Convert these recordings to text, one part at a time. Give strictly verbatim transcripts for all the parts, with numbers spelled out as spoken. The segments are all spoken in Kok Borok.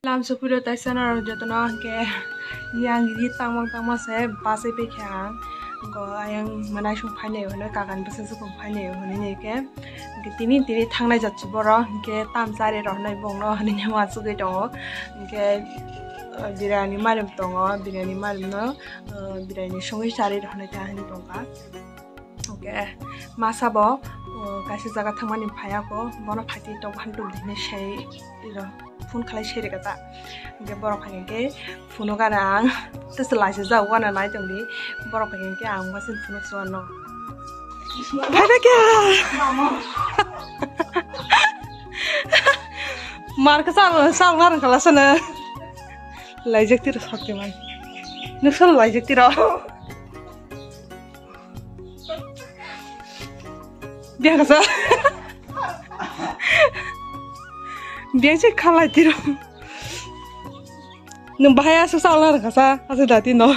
Lam sopiro taisa norok jotono hwnkhe yang ri tangmang tangma se bachai paikha ang. Go ayang manai song phainai hwnwi kakan bwsa sukung phainai hwnwi ni khe. Hwnkhe tini tini thangnai jatsi borok hwnkhe tam chari rok hwnwi bongno hwnwi ni uansugwi tongo. Hwnkhe, uh, birani marim tongo, birani marimno, uh, birani songwi chari rok hwnwi ta hwnwi tongkha. Hwnkhe masa bo, uh, kaisa jaga thangmani phaiya ko, bono phaitwi tok han tok di hwnwi sei rw, phone khlai sei rwkha ta. Hwnkhe borok hai khe phunuk gana ang, tesa laisajak wana nai tongdi, borok hai khe ang wasin phunuk suano. Phai da kya? Mar ka sal, sal ngar khala sana. Laijak tiro sakti man. Nuksa laijak tiro. Biang kasa. Biang sih khalai tiro. Nung bahaya susah lah kasa, asal dati no.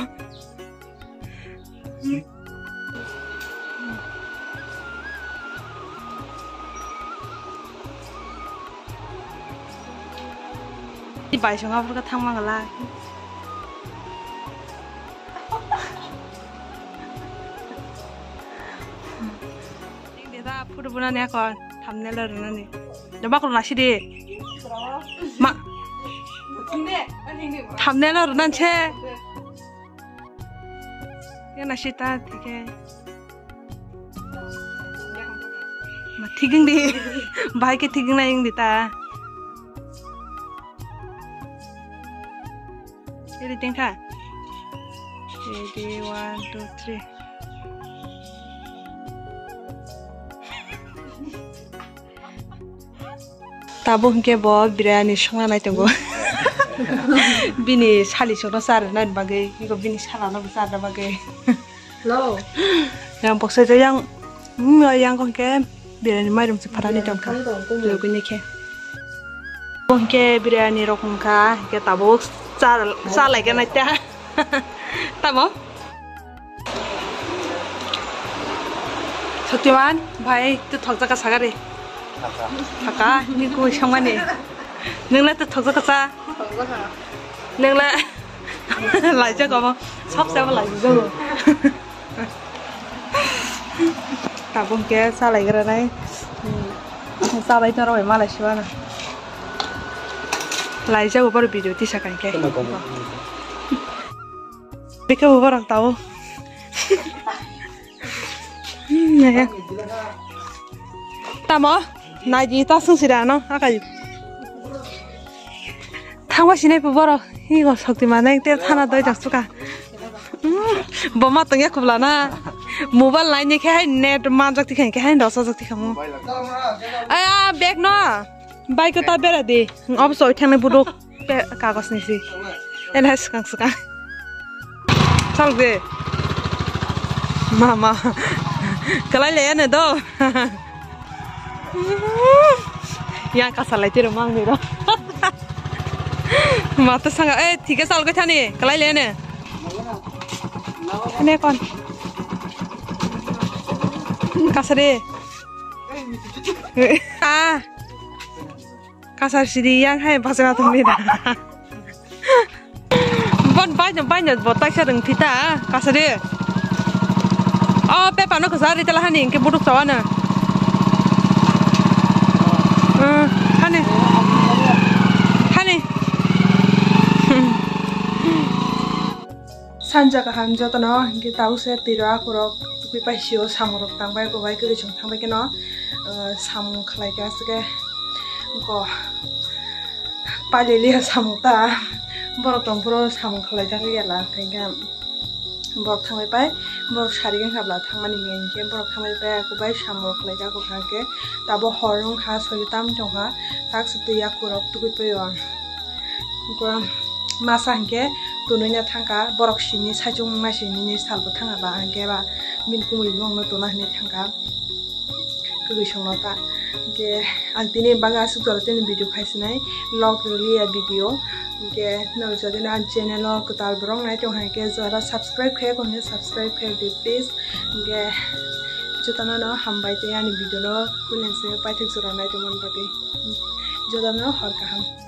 Bai song aphuru khe thang mangala. Deta photo bunani ako thumbnail o rwnani. Doba ko nasi di. Ma. Thumbnail o rwnani se. Yana sita thike. Ma thiging di. Bai ke thiging na ing di ta. Ready tengkha. Ready, one, two, three. Tabuk hwnkhe bo biryani songna nai tongo. Bini sali songno charwna bagwi, eko bini salano bo charwna bagwi. Hello. Yang boksa je yang, mm, yang hwnkhe biryani mairum se pharani tongkha. Luguni khe. Hwnkhe biryani rok wngkha, hwnkhe tabuk cha, cha lai gana ta. Tamo? Shaktiman, bhai, twi thokjak ka sagari. Thaka, ni kui songmani. Nungla twi thokjak ka cha. Nungla laijak omo. Sab se omo laijak o. Tabuk hwnkhe cha lai gra nai. Cha lai tong rok bai malai siba na. Laijak o boro video tisa kai khe. Bikhe bo borok tao. Hmm, ya. Tamo? Naidi ta sung sira no, akai. Thangwa sinai bo borok. Hi go Shaktiman nang te thana doi jak suka. Hmm, boma tongya kubla na. Mobile nai ni khe hai net manjak tikha khe hai dosa jak tikha mo. Aya bag no. Bike ta bera di. Obo soi thangnai buduk pe kagos ni si. Ena hai swkang swkang. Chal de. Mama. Kalai le ene do. Yang kasa lai tiro mang ni ro. Mata sanga eh thike chal goi thani. Kalai le ene. Ene kon. Kasa de. Ah. Kasar sidi yang hai bachana tongni da. Bon baino baino bo taisa rwng thita kasari. O pepa no kasa ri tela hani ke buduk chawa na. Hmm, hani. Hani. Sanja kaham jotono, hwnkhe tabuk se twi rok akurok tubui paisio samung rok tangbai, kwbai kwrwi chwng thangbai kheno, ah, samung khlai khe aswk khe, go, paililiya samung ta, borok tong phuru samung khlai jak liya la, hwnkhe borok thangbai pai, borok sari wngkha bla thangmani hwnkhe borok thangbai pai, akwbai samung rok khlai jak wngkha hwnkhe, tabuk hor wngkha, soido tam tongkha, tak se twi akurok tubui paio. Masa hwnkhe tonwi na thangkha, borok simi saichung wngma simi ni salbo thangkha ba, hwnkhe ba bini kumui bongno tona hinwi thangkha kwrwi songno ta. Hwnkhe ang tini bagwi aswk jora tini video khaisinai, log rwliya video. Hwnkhe norok jodi no ang channel o kwtal borok nai tongkha hwnkhe jora subscribe khai tongkha, subscribe khai di please. Hwnkhe Jotono no hambai tei ani video no kulen se paithak jora nai tongmani bagwi. Jotono hor kaham.